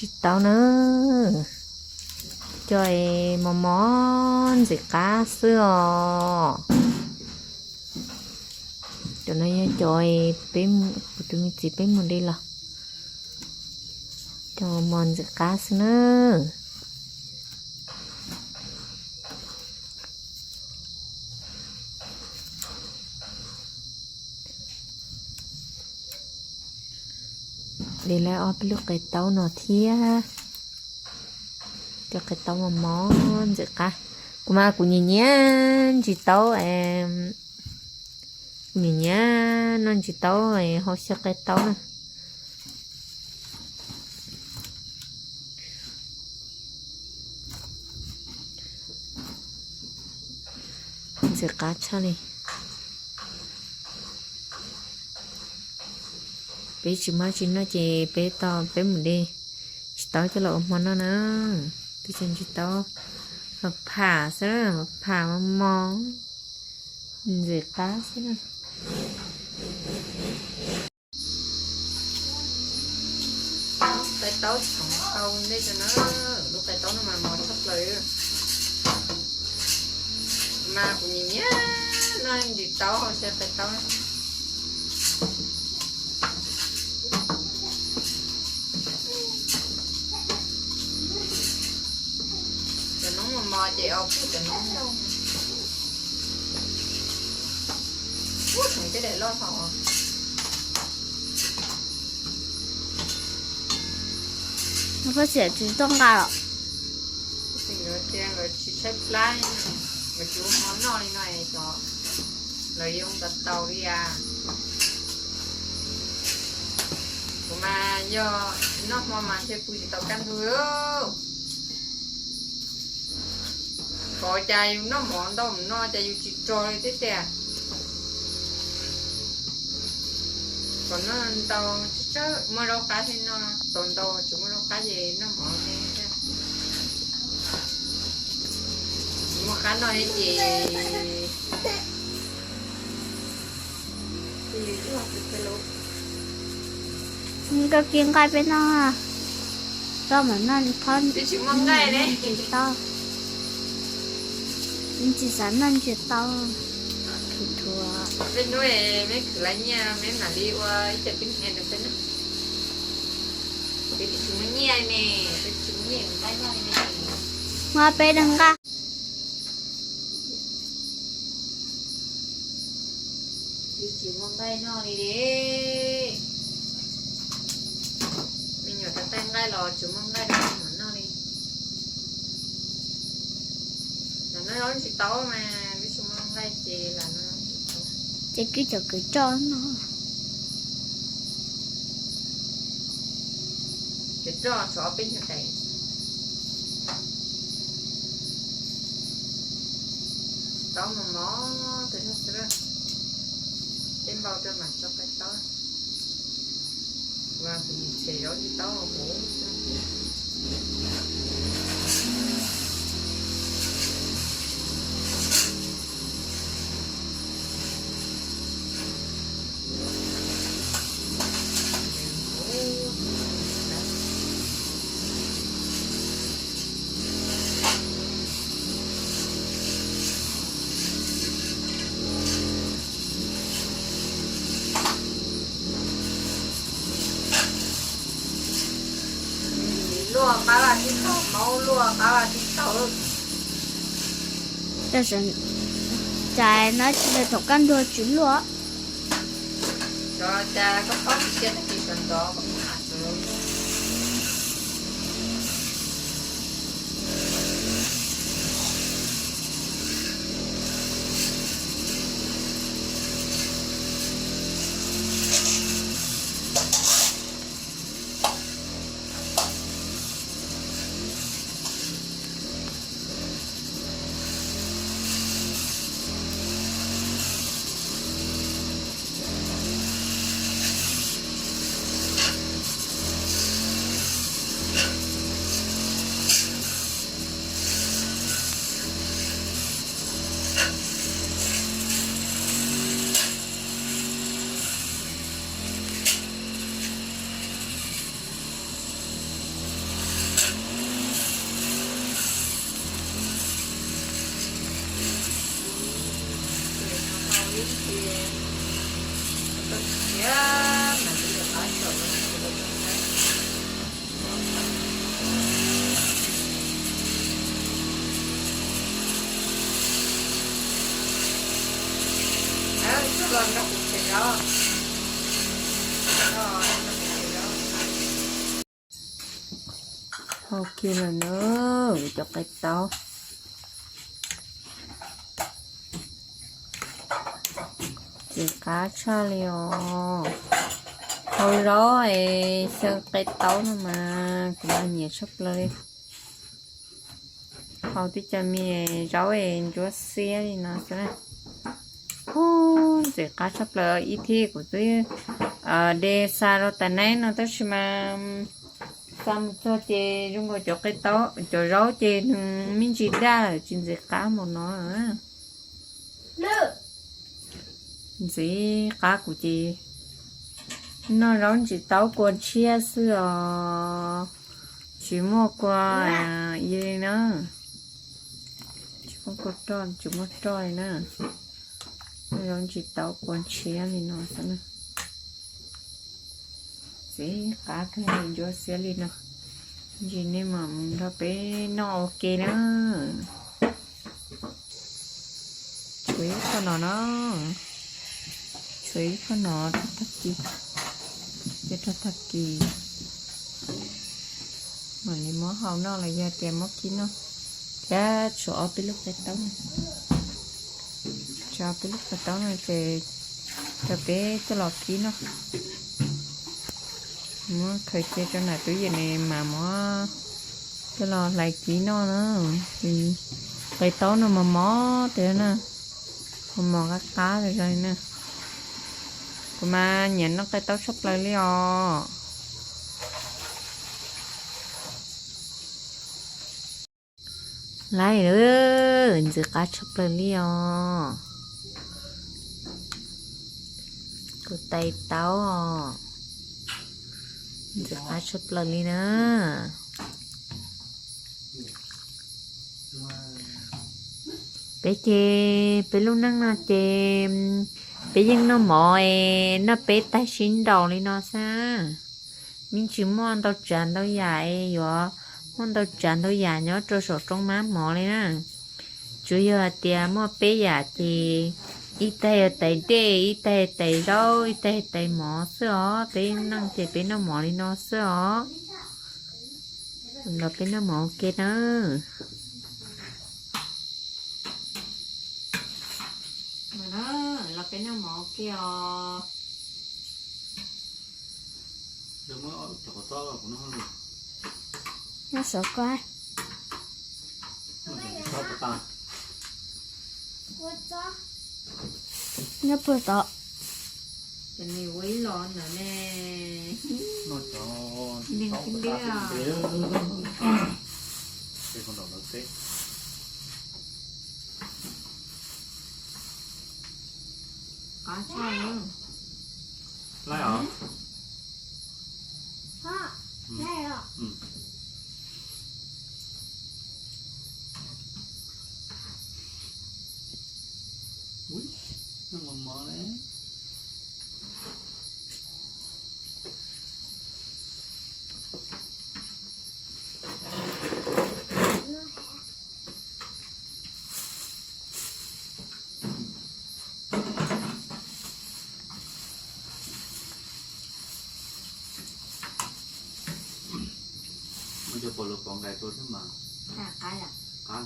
Tsis tau na, cov mos mos ntxim qab xwb os. Cov no yog cov peb, kuv tus me txiv peb mus de los, cov mos mos ntxim qab xwb na. De lawm ob peb lub qe taub no thiab, cov qe taub mos mos ntxim qab. Kuv mas kuv nyiam nyiam ntsis taub, kuv nyiam nyiam noj ntsis taub, hau xyaw qe taub na. Ntxim qab tshaj li. Peb tsis muaj tsis noj ces peb tau, peb mus de tsis taub coj los ua hmo noj na. Twb tsis ntsis taub, pham pham xwb, pham mos mos, ntxim qab xwb na. Qe taub txhoov hau ntej tso na, lub qe taub no mas mos tshaj plaws. Mas kuv nyiam nyiam noj ntsis taub hau xyaw qe taub. Cov noob mos mos ces os kuj cov noob, ub, tseem tej daim loj hlo. Nkawd tsis tau nqa los. Nkawd tias nkawd tsis tshaib plab, nkawd tsis ua hmo noj li no es cov lawv yuav ua tau li as. Kuv mas yog noj hmo mas ntshe pw tsis tau kaj ntug. Kov cas yus noj mov ntau mus no cas yus tsis rog li thiab tiag. Kom noj ntau, muaj zaub qab thiaj noj, tau ntau tsis muaj zaub qab ces noj mov thiab. Tsis muaj qab noj thiab ces koj kis nqaij peb noj, koj mam noj li phab, tsis tau, tsis xav noj ntsis tau. Peb hnub peb khwv lawm nyiaj peb mam li ua ib co tib neeg rau peb noj. Peb twb tsis muaj nyiaj ne, peb tsis muaj nyiaj nqaij noj li ne. Muab peb daim nqaij. Twb tsis muaj nqaij noj li ne. Me nyuam rau taij nqaij los tsis muaj nqaij rau me nyuam noj li. Lam noj zaub tsis tau mas, twb tsis muaj nqaij ces lam noj zaub tsis tau. Ces kwv cov kwv roj no. Kwv roj tshuav ob peb nyuag daim. Taub mos mos tes zog xwb, peb npau rau mam tso pais taub. Kuv nim txhem zaub tsis taub hauv. Luaj qab vaj tib tog, maub luaj qab vaj tib tog. Tab sis cas no tsis tau thaum kaj ntug tsis luaj. Cov cas koj pab mus sia tag kis sawv ntxov koj pab. Hau kiag lawm na, cov qe taub. Ntxim qab tshaj li os. Hau zaub es xyaw qe taub no mas kuv mas nyiam tshaj plaws li. Hau tib co me zaub es ntsuab xiab li no xwb na. Ub, ntxim qab tshaj plaws ib thiab kuv twb de xa rau tais naib no tab sis mas xa mus txog ces zoo nkaus cov qe taub cov zaub ces nws me ntsis daj lawm tsis ntxim qab npaum no. Ntxim qab kuv ces noj zaub ntsis taub kua ntshiab xwb os, tsis muaj kua i li na, tsis muaj kua roj tsis muaj roj li na. Noj zaub ntsis taub kua ntshiab li no xwb na. Ntxim qab kawg li, ntsuab xiab li no. Ntsis nej mam mus nrog peb noj ua ke na. Tshuav ib qho no na, tshuav ib qho no rau tag kis, cia rau tag kis mam li muab hau noj los yog tias muab kib noj. Thiab tshuav ob peb lub qe taub no, tshuav ob peb lub qe taub no ces rau peb coj los kib noj. Muab khaws cia rau nram tub yees ne mas muab coj los hlais kib noj na. Qe taub no mos mos tiag na, mos mos qab qab zoo li na. Kuv mas nyiam noj qe taub tshaj plaws li os. Laib, ntxim qab tshaj plaws li os. Kuv tais taub os, ntxim qab tshaj plaws li na. Peb ces peb lub neej no ces peb yeej noj mov es noj peb taig sib nraus li no xwb. Me ntsis muaj ntau tsav ntau yam es yuav muaj ntau tsav ntau yam nyob rau saum roob mab mov li na. Tsuas yog hais tias muaj peb yam ces ib taig yog tais dej, ib taig tais zaub, ib taig tais mov xwb os. Peb neej ces peb noj mov li no xwb os. Los peb noj mov ua ke na. Los peb noj mov ua ke os. Noj sov ko. Nyob puag tod. Ces nws ua ib los ntawm ne. Noj cov ntiab. Qab tshaj. Laib os. Ub, noj mos mos li. Yog pom luag pov nqaij rau thiab mas. Qab qab.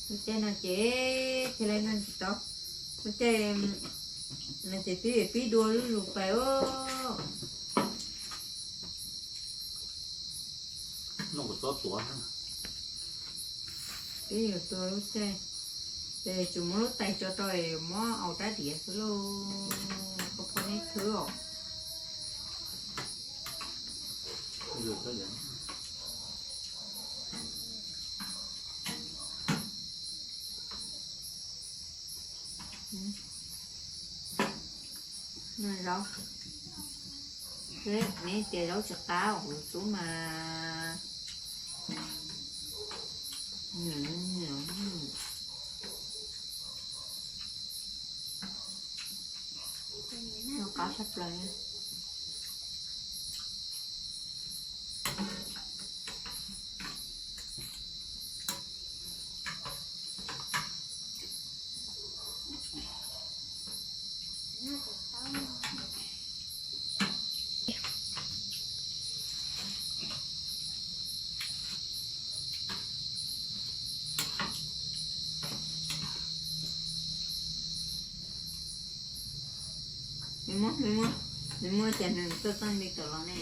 Lub caij no ces thiaj li noj tsis tau. Lub caij no ces twb pib dua lub lus pais os. Noj kuv txob tuav. Twb yuav tuag lub caij, ces tsuas muab lub tais tso rau es muab aus rab diav xwb lauj. Koj phob neb khwb os. Noj zaub. Neb tias zaub tsis qab, kuv tus tub mas noj qab tshaj plaws. Nws muaj, nws muaj, nws muaj cas nws tuaj txoj nti tawm los ne.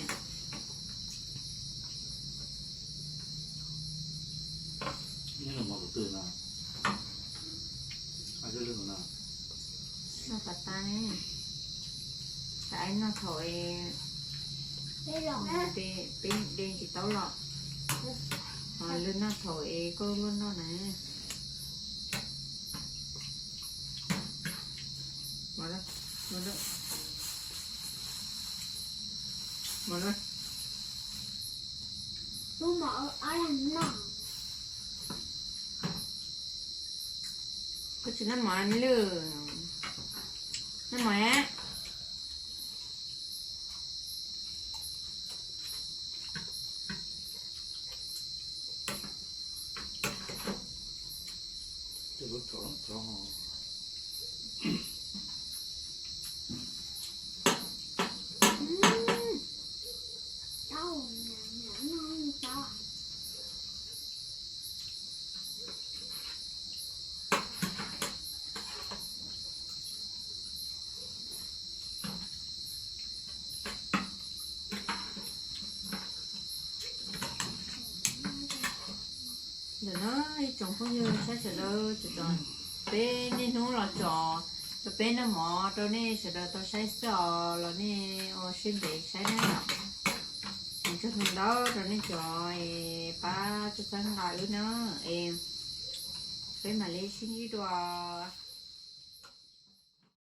Noj pas tas ne. Tam ib noj thaum es peb de tsis tau los, ho lwg noj thaum es koj luaj noj na. Koj tsis noj mov me lwj? Noj mov na. Ntawm no ib tsoom phooj ywg saib sawv daws, tsuas peb niaj hnub los tso rau peb noj mov rau nej sawv daws tau saib xwb os, los nej ua siab ntev saib na. Ua tsaug ntau rau nej cov es pab txhawb nqa wb na, es peb mam li sib ntsib dua.